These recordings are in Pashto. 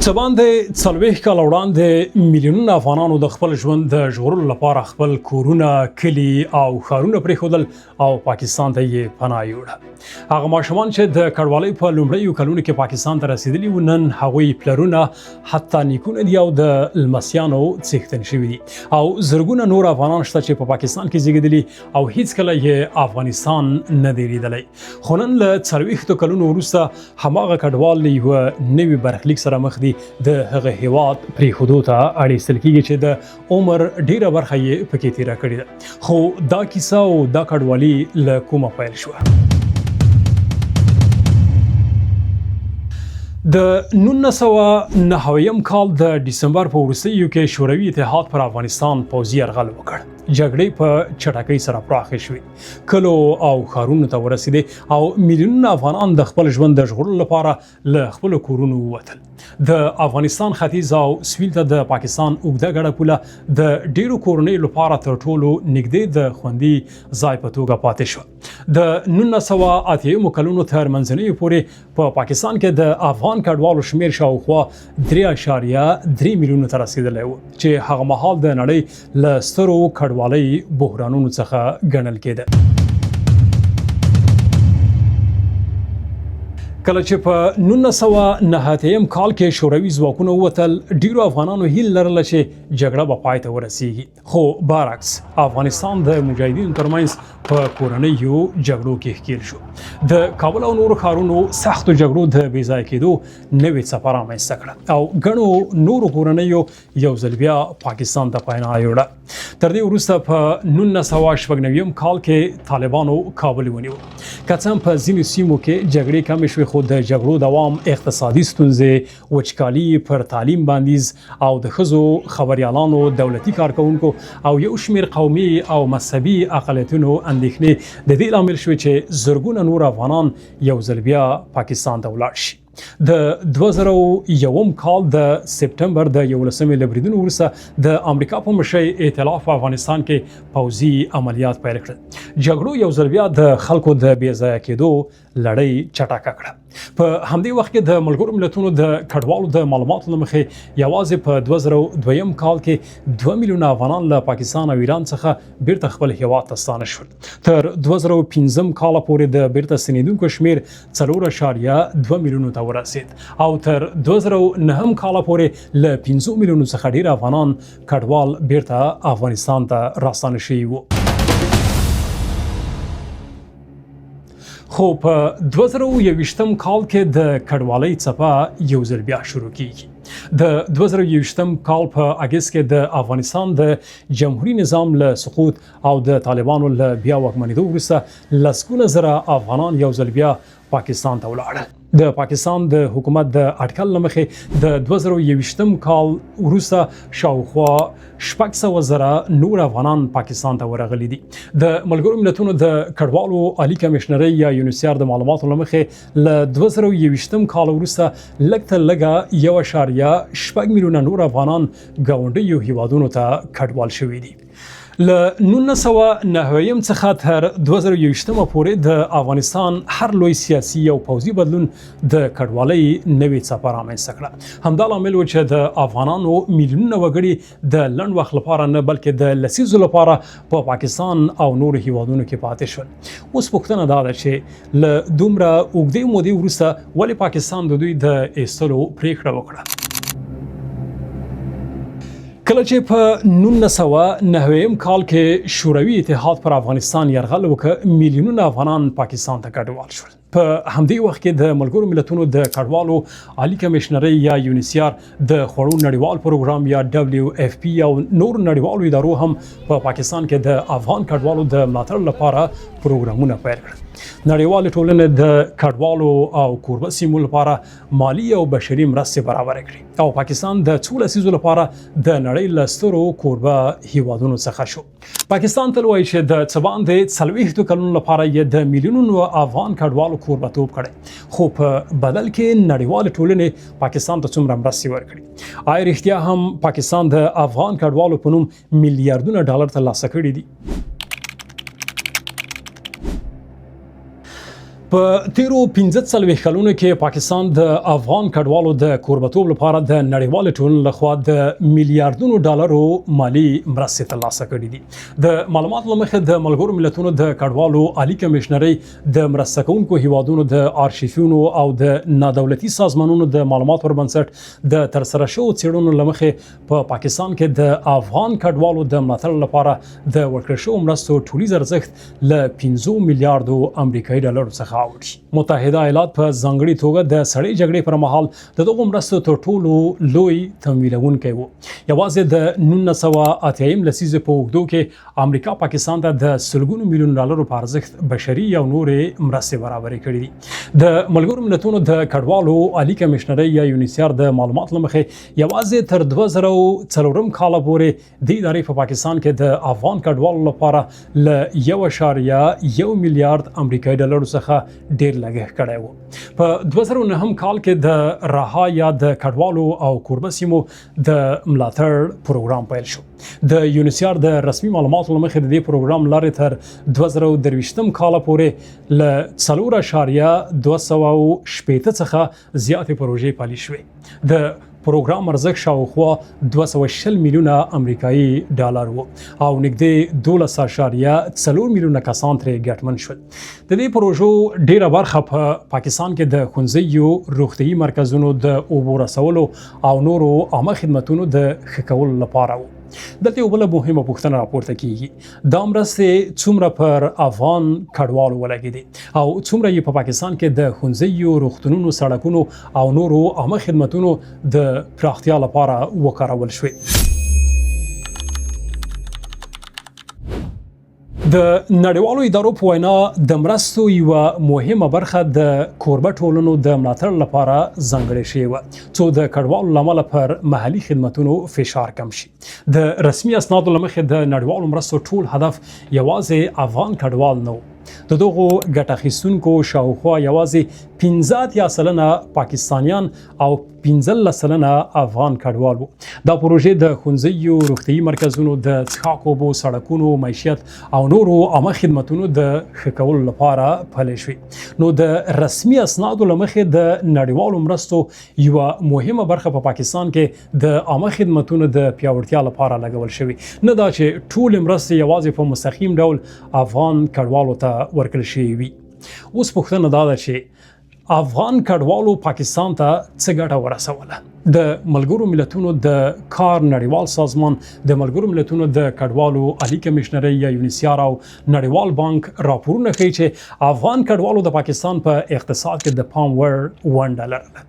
څه باندې 40 کاله وړاندې میلیونونه افغانانو د خپل ژوند د ژغورلو لپاره خپل کورونه، کلي او ښارونه پرېښودل او پاکستان ته یې پناه یوړه. هغه ماشومان چې د کډوالۍ په لومړیو کلونو کې پاکستان ته رسېدلي وو، نن هغوی پلرونه، حتی نیکونه دي او د لمسیانو څښتن شوي دي. او زرګونه نور افغانان شته چې په پاکستان کې زیږېدلي او هیڅکله یې افغانستان نه دی لیدلی. خو نن له 40 کلونو وروسته هماغه کډوال له یوه نوي برخلیک سره مخ دي، د هغه هیواد پرېښودو ته اړ ایستل کېږي چې د عمر ډیره برخه یې پکې تیره کړې ده. خو دا کیسه او دا کډوالي له کومه پیل شوه؟ د 1990 کال د ډسمبر په وروستیو کې شوروي اتحاد پر افغانستان پوځي یرغل وکړ. جګړې په چټکۍ سره پراخې شوې، کلو او ښارونو ته ورسېدې او میلیونونه افغانان د خپل ژوند د ژغورلو لپاره له خپلو کورونو ووتل. د افغانستان ختیځ او سویل ته د پاکستان اوږده ګډه پوله د ډیرو کورنیو لپاره تر ټولو نږدې د خوندي ځای په توګه پاتې شوه. د 1980 کلونو تر منځنیو پورې په پاکستان کې د افغان کډوالو شمېر شاوخوا 3.3 میلیونو ته رسېدلی و، چې هغه مهال د نړۍ له سترو کډوالۍ بحرانونو څخه ګڼل کېده. کله چې په 1989 کال کې شوروي ځواکونه ووتل، ډیرو افغانانو هیله لرله چې جګړه به پای ته ورسیږي، خو برعکس افغانستان د مجاهدینو ترمنځ په کورنیو جګړو کې ښکیل شو. د کابل او نورو ښارونو سختو جګړو د بې ځایه کېدو نوې څپه رامنځته کړه او ګڼو نورو کورنیو یو ځل بیا پاکستان ته پناه یوړه. تر دې وروسته په 1996 کال کې طالبانو کابل ونیو. که څه هم په ځینو سیمو کې جګړې کمې شوې، خو د جګړو دوام، اقتصادي ستونزې، وچکالي، پر تعلیم بندیز او د ښځو، خبریالانو، دولتي کارکوونکو او یو شمېر قومي او مذهبي اقلیتونو اندېښنې د دې لامل شوې چې زرګونه نور افغانان یو ځل بیا پاکستان ته ولاړ شي. د 2001 کال د سپټمبر د 11مې له بریدونو وروسته د امریکا په مشرۍ ائتلاف په افغانستان کې پوځي عملیات پیل کړل. جګړو یو ځل بیا د خلکو د بې ځایه کېدو لړۍ چټکه کړه. په همدې وخت کې د ملګرو ملتونو د کډوالو د معلوماتو له مخې یوازې په 2002 کال کې 2 میلیونه افغانان له پاکستان او ایران څخه بیرته خپل هیواد ته ستانه شول. تر 2005 کال پورې د بیرته ستنېدونکو شمېر 4.2 میلیونو ته ورسید او تر 2009 کال پورې له 5 میلیونو څخه ډیر افغانان کډوال بیرته افغانستان ته راستانه شوي وو. خو په 2021 کال کې د کډوالۍ څپه یو ځل بیا شروع کیږي. د 2021 کال په اګست کې د افغانستان د جمهوري نظام له سقوط او د طالبانو له بیا واکمنېدو وروسته لسګونه زره افغانان یو ځل بیا پاکستان ته ولاړل. د پاکستان د حکومت د اټکل له مخې د 2021 کال وروسته شاوخوا 600 زره نور افغانان پاکستان ته ورغلي دي. د ملګرو ملتونو د کډوالو عالي کمېشنرۍ یا یونیسیار د معلوماتو له مخې له 2021 کال وروسته لږ تر لږه 1.6 میلیونه نور افغانان ګاونډیو هیوادونو ته کډوال شوي دي. له 1990 څخه تر 2021 پورې د افغانستان هر لوی سیاسي او پوځي بدلون د کډوالۍ نوې څپه رامنځته کړه. همدا لامل و چې د افغانانو میلیونونه وګړي د لنډ وخت لپاره نه، بلکې د لسیزو لپاره په پاکستان او نورو هیوادونو کې پاتې شول. اوس پوښتنه دا ده چې له دومره اوږدې مودې وروسته ولې پاکستان د دوی د ایستلو پریکړه وکړه؟ کله چې په 1990 کال کې شوروي اتحاد پر افغانستان یرغل وکړ، میلیونونه افغانان پاکستان ته کډوال شول. په همدې وخت کې د ملګرو ملتونو د کډوالو عالي کمېشنرۍ یا یونیسیار، د خوړو نړیوال پروګرام یا ډبلیو اف پی او نور نړیوالو ادارو هم په پاکستان کې د افغان کډوالو د ملاتړ لپاره پروګرامونه پیل کړل. نړیوالې ټولنې د کډوالو او کوربه سیمو لپاره مالي او بشري مرستې برابرې کړې او پاکستان د څو لسیزو لپاره د نړۍ له سترو کوربه هیوادونو څخه شو. پاکستان تل وایي چې د څه باندې 40 کلونو لپاره یې د میلیونونو افغان کډوالو کوربتوب کړی، خو په بدل کې نړیوالې ټولنې پاکستان ته څومره مرستې ورکړي؟ آیا رښتیا هم پاکستان د افغان کډوالو په نوم میلیاردونه ډالر ترلاسه کړي دي؟ په تیرو 45 کلونو کې پاکستان د افغان کډوالو د کوربتوب لپاره د نړیوالې ټولنې لخوا د میلیارډونو ډالرو مالي مرستې ترلاسه کړې دي. د معلوماتو له مخې د ملګرو ملتونو د کډوالو عالي کمېشنرۍ د مرسته کوونکو هیوادونو د آرشیفونو او د نادولتي سازمانونو د معلوماتو پر بنسټ د ترسره شوو څېړنو له مخې په پاکستان کې د افغان کډوالو د ملاتړ لپاره د ورکړل شوو مرستو ټولیز ارزښت له 5 میلیارډو امریکایي ډالرو څخه اوړي. متحده ایالات په ځانګړي توګه د سړې جګړې پر مهال د دغو مرستو تر ټولو لوی تمویلونکی و. یوازې د 1980 لسیزې په اوږدو کې امریکا پاکستان ته د سلګونو میلیون ډالرو په ارزښت بشري او نورې مرستې برابرې کړې دي. د ملګرو ملتونو د کډوالو عالي کمېشنرۍ یا یونیسیار د معلوماتو له مخې یوازې تر 2004 کال پورې دې ادارې په پاکستان کې د افغان کډوالو لپاره له 1.1 میلیارډ امریکایي ډالرو څخه ډیر لګښت کړی و. په 2009 کال کې د رها یا د کډوالو او کوربه سیمو د ملاتړ پروګرام پیل شو. د یونیسیار د رسمي معلوماتو له مخې د دې پروګرام لارې تر 2023 کال پورې له 4.260 څخه زیاتې پروژې پلي شوې. د پروګرام ارزښت شاوخوا 220 میلیونه امریکایي ډالر وو او نږدې 12.4 میلیونه کسان ترې ګټمن شول. د دې پروژو ډیره برخه په پاکستان کې د ښوونځیو، روغتیايي مرکزونو، د اوبو رسولو او نورو عامه خدمتونو د ښه کولو لپاره وو. دلته یو بله مهمه پوښتنه راپورته کیږي، دا مرستې څومره پر افغان کډوالو ولګېدې او څومره یې په پاکستان کې د ښوونځیو، روغتونونو، سړکونو او نورو عامه خدمتونو د پراختیا لپاره وکارول شوې؟ د نړیوالو ادارو په وینا د مرستو یوه مهمه برخه د کوربه ټولنو د ملاتړ لپاره ځانګړې شوې وه، څو د کډوالو له امله پر محلي خدمتونو فشار کم شي. د رسمي اسنادو له مخې د نړیوالو مرستو ټول هدف یوازې افغان کډوال نه و. د دغو ګټه اخیستونکو شاوخوا یوازې 85% پاکستانیان او 15% افغان کډوال وو. دا پروژې د ښوونځیو، روغتیايي مرکزونو، د څښاک اوبو، سړکونو، معیشت او نورو عامه خدمتونو د ښه کولو لپاره پلې شوې. نو د رسمي اسنادو له مخې د نړیوالو مرستو یوه مهمه برخه په پاکستان کې د عامه خدمتونو د پیاوړتیا لپاره لګول شوې، نه دا چې ټولې مرستې یوازې په مستقیم ډول افغان کډوالو ته ورکړل شوې وي. اوس پوښتنه دا ده چې افغان کډوالو پاکستان ته څه ګټه ورسوله؟ د ملګرو ملتونو د کار نړیوال سازمان، د ملګرو ملتونو د کډوالو عالي کمېشنرۍ یا یونیسیار او نړیوال بانک راپورونه ښيي چې افغان کډوالو د پاکستان په اقتصاد کې د پام وړ ونډه لرله.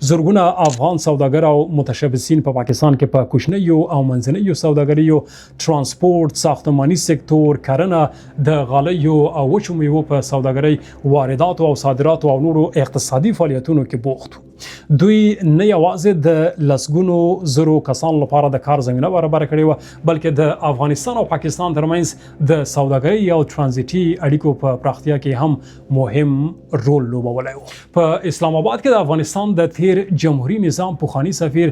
زرګونه افغان سوداګر او متشبثین په پاکستان کې په کوچنیو او منځنیو سوداګریو، ترانسپورت، ساختماني سکتور، کرنه، د غالیو او وچو میوو په سوداګرۍ، وارداتو او صادراتو او نورو اقتصادي فعالیتونو کې بوخت وو. دوی نه یوازې د لسګونو زرو کسانو لپاره د کار زمینه برابره کړې وه، بلکې د افغانستان او پاکستان ترمنځ د سوداګرۍ او ترانزیټي اړیکو په پراختیا کې هم مهم رول لوبولی و. په اسلام آباد کې د افغانستان د تیر جمهوریت نظام پخوانی سفیر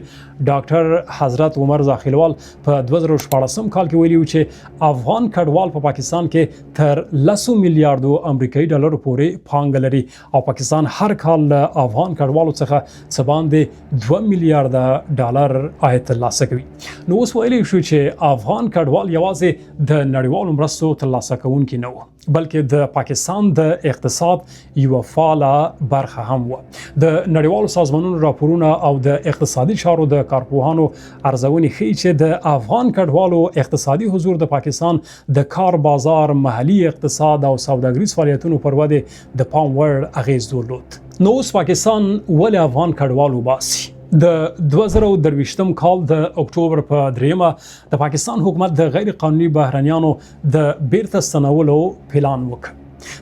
ډاکټر حضرت عمر زاخیلوال په 2014 کال کې ویلي چې افغان کډوال په پاکستان کې تر 10 میلیارډو امریکایي ډالرو پورې پانګه لري او پاکستان هر کال له افغان کډوالو څخه څه باندې 2 میلیارډ ډالر عاید ترلاسه کوي. نو اوس ویلی شو چې افغان کډوال یوازې د نړیوالو مرستو ترلاسه کوونکي نه وو، بلکې د پاکستان د اقتصاد یوه فعاله برخه هم وه. د نړیوالو سازمانونو راپورونه او د اقتصادي چارو د کارپوهانو ارزونې ښيي چې د افغان کډوالو اقتصادي حضور د پاکستان د کار بازار، محلي اقتصاد او سوداګریز فعالیتونو پر ودې د پام وړ اغېز درلود. نو اوس پاکستان ولې افغان کډوال وباسي؟ د 2023 کال د اکتوبر په دریمه د پاکستان حکومت د غیر قانوني بهرنیانو د بیرته ستنولو پلان وکړ.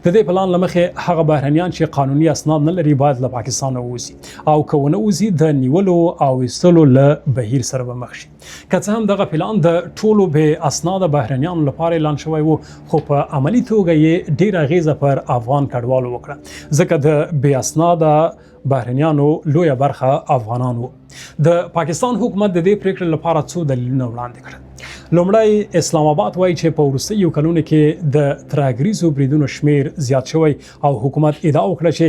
د دې پلان له مخې هغه بهرنیان چې قانوني اسناد نه لري باید له پاکستانه ووځي او که ونه وځي د نیولو او ایستلو له بهیر سره به مخ شي. که څه هم دغه پلان د ټولو بې اسناده بهرنیانو لپاره اعلان شوی و، خو په عملي توګه یې ډېره اغېزه پر افغان کډوالو وکړه، ځکه د بې اسناده بهرنیانو لویه برخه افغانان وو. د پاکستان حکومت د دې پریکړې لپاره څو دلیلونه وړاندې کړل. لومړی، اسلام آباد وایي چې په وروستیو کلونو کې د ترهګریزو بریدونو شمیر زیات شوی او حکومت ادعا وکړه چې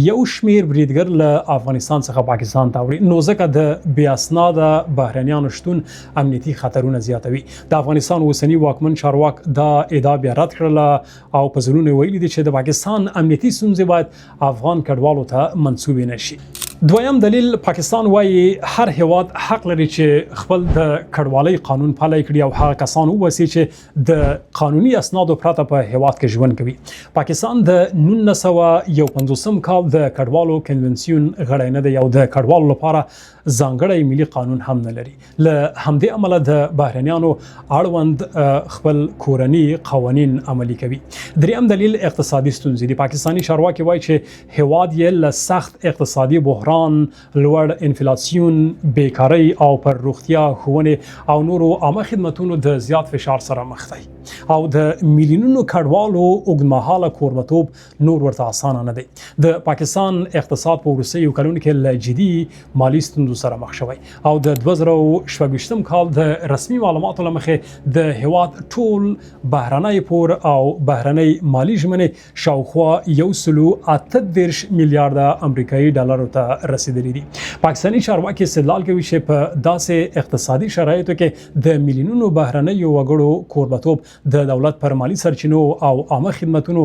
یو شمیر بریدګر له افغانستان څخه پاکستان ته اوړي، نو ځکه د بې اسناده بهرنیانو شتون امنیتي خطرونه زیاتوي. د افغانستان اوسني واکمن چارواک دا ادعا بیا رد کړله او په ځلونو ویلي دي چې د پاکستان امنیتي ستونزې باید افغان کډوالو ته منسوبې نه شي. دویم دلیل، پاکستان وایي هر هیواد حق لري چې خپل د کډوالۍ قانون پلی کړي او هغه کسان وباسي چې د قانوني اسنادو پرته په هیواد کې ژوند کوي. پاکستان د 1951 کال د کډوالو کنونسیون غړی نه دی او د کډوالو لپاره ځانګړی ملي قانون هم نه لري. له همدې امله د بهرنیانو اړوند خپل کورني قوانین عملي کوي. دریم دلیل، اقتصادي ستونزې دي. پاکستاني چارواکي وایي چې هیواد یې له سخت اقتصادي بحران، لوړ انفلاسیون، بیکارۍ او پر روغتیا، ښوونې او نورو عامه خدمتونو د زیات فشار سره مخ دی او د میلیونونو کډوالو اوږدمهاله کوربتوب نور ورته اسانه نه دی. د پاکستان اقتصاد په وروستیو کلونو کې له جدي مالي ستونزو سره مخ شوی او د 2026 کال د رسمي معلوماتو له مخې د هیواد ټول بهرنی پور او بهرنۍ مالي ژمنې شاوخوا 138 میلیارډ امریکایي ډالرو ته رسیدلې دي. پاکستاني چارواکي استدلال کوي چې په داسې اقتصادي شرایطو کې د میلیونونو بهرنیو وګړو کوربتوب د دولت پر مالي سرچینو او عامه خدمتونو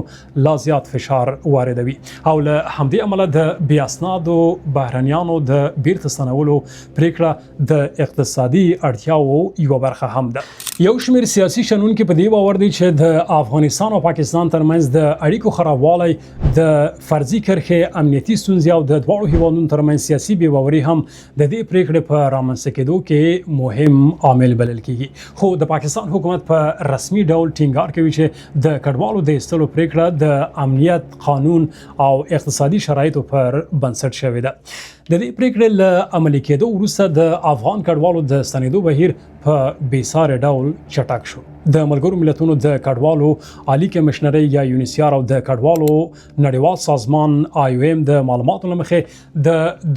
لا زیات فشار واردوي او له همدې امله د بې اسنادو بهرنیانو د بیرته ستنولو پریکړه د اقتصادي اړتیاوو یوه برخه هم ده. یو شمېر سیاسي شنونکي په دې باور دي چې د افغانستان او پاکستان ترمنځ د اړیکو خرابوالی، د فرضي کرښې امنیتي ستونزې او د دواړو هیوادونو ترمنځ سیاسي بې باوري هم د دې پریکړې په رامنځته کېدو کې مهم عامل بلل کیږي. خو د پاکستان حکومت په رسمي ډول ټینګار کوي چې د کډوالو د ایستلو پریکړه د امنیت، قانون او اقتصادي شرایطو پر بنسټ شوې ده. د دې پریکړې له عملي کېدو وروسته د افغان کډوالو د ستنېدو بهیر په بې ساري ډول چټک شو. د ملګرو ملتونو د کډوالو عالي کمشنرۍ یا یونیسیار او د کډوالو نړیوال سازمان آی او ایم د معلوماتو له مخې د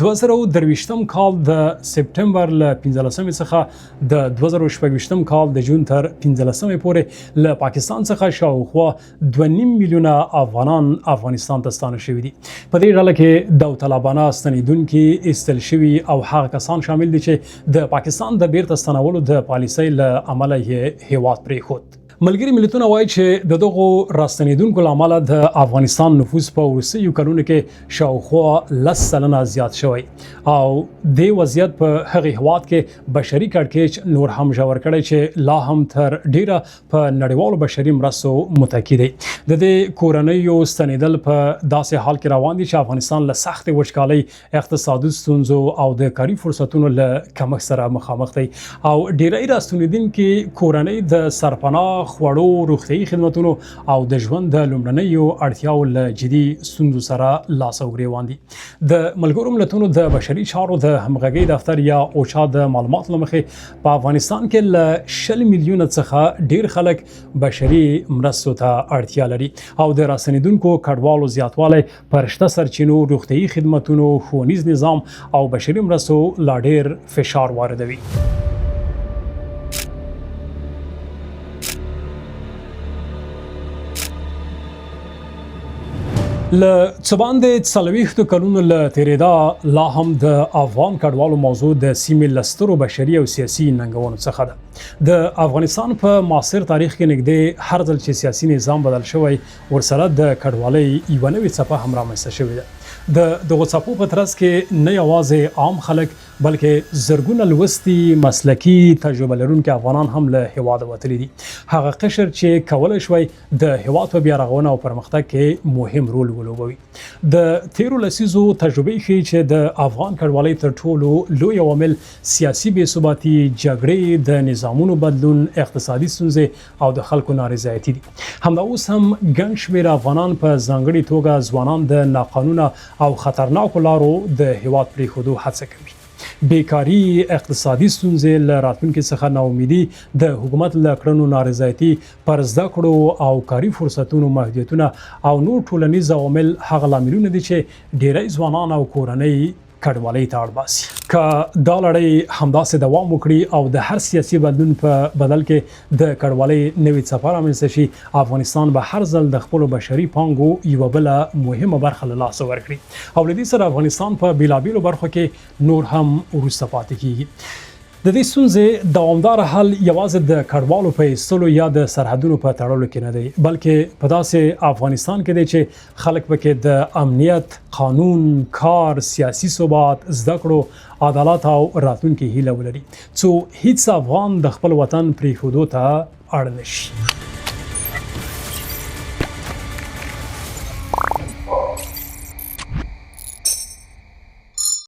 2023 کال د سپټمبر له 15 څخه د 2026 کال د جون تر 15 پورې له پاکستان څخه شاوخوا 2.5 میلیونه افغانان افغانستان ته ستانه شوي دي. په دې ډله کې داوطلبانه ستنیدونکي، ایستل شوي او هغه کسان شامل دي چې د پاکستان د بیرته ستنولو د پالیسۍ له امله یې هیواد پرېښود. ملګري ملتونه وایي چې د دغو راستنیدونکو له امله د افغانستان نفوس په وروستیو کلونو کې شاوخوا 10% زیات شوی او دې وضعیت په هغه هیواد کې بشري کړکېچ نور هم ژور کړی چې لا هم تر ډیره په نړیوالو بشري مرستو متکي دی. د دې کورنیو ستنیدل په داسې حال کې روان دي چې افغانستان له سختې وچکالۍ، اقتصادي ستونزو او د کاري فرصتونو له کمښت سره مخامخ دی او ډیری راستنیدونکي کورنۍ د سرپناه، خوړو، روغتیايي خدمتونو او د ژوند د لومړنیو اړتیاو له جدي ستونزو سره لاس او ګریوان دي. د ملګرو ملتونو د بشري چارو د همغږۍ دفتر یا اوچا د معلوماتو له مخې په افغانستان کې له 20 میلیونه څخه ډیر خلک بشري مرستو ته اړتیا لري او د راستنیدونکو کډوالو زیاتوالی پر شته سرچینو، روغتیايي خدمتونو، ښوونیز نظام او بشري مرستو لا ډیر فشار واردوي. له څه باندې 40 کلونو له تېرېدا لا هم د افغان کډوالو موضوع د سیمې له سترو بشري او سیاسي ننګونو څخه ده. د افغانستان په معاصر تاریخ کې نږدې هر ځل چې سیاسي نظام بدل شوی، ورسره د کډوالۍ یوه نوې څپه هم رامنځته شوې ده. د دغو څپو په ترڅ کې نه یوازې عام خلک، بلکې زرګونه لوستي، مسلکي، تجربه لرونکي افغانان هم له هېواده وتلي دي. هغه قشر چې کولی شوی د هېواد په بیا رغونه او پرمختګ کې مهم رول ولوبوي. د تېرو لسیزو تجربې ښيي چې د افغان کډوالۍ تر ټولو لوی عوامل سیاسي بې ثباتي، جګړې، د نظامونو بدلون، اقتصادي ستونزې او د خلکو نارضایتي دي. همدا اوس هم ګڼ شمېر افغانان، په ځانګړي توګه ځوانان، د ناقانونه او خطرناکو لارو د هېواد پرېښودو هڅه کوي. بیکاري، اقتصادي ستونزې، له راتلونکي څخه ناامیدي، د حکومت له کړنو نارضایتي، پر زده کړو او کاري فرصتونو محدودیتونه او نور ټولنیز عوامل هغه لاملونه دي چې ډیری ځوانان او کورنۍ کډوالۍ ته اړ باسي. که دا لړۍ همداسې دوام وکړي او د هر سیاسي بدلون په بدل کې د کډوالۍ نوې څپه رامنځته شي، افغانستان به هر ځل د خپلو بشري پانګو یوه بله مهمه برخه له لاسه ورکړي او له دې سره افغانستان په بېلابېلو برخو کې نور هم وروسته پاتې کېږي. د دې ستونزې دوامداره حل یوازې د کډوالو په ایستلو یا د سرحدونو په تړلو کې نه دی، بلکې په داسې افغانستان کې دی چې خلک پکې د امنیت، قانون، کار، سیاسي ثبات، زده کړو، عدالت او راتلونکي هیله ولري، څو هیڅ افغان د خپل وطن پرېښودو ته اړ نه شي.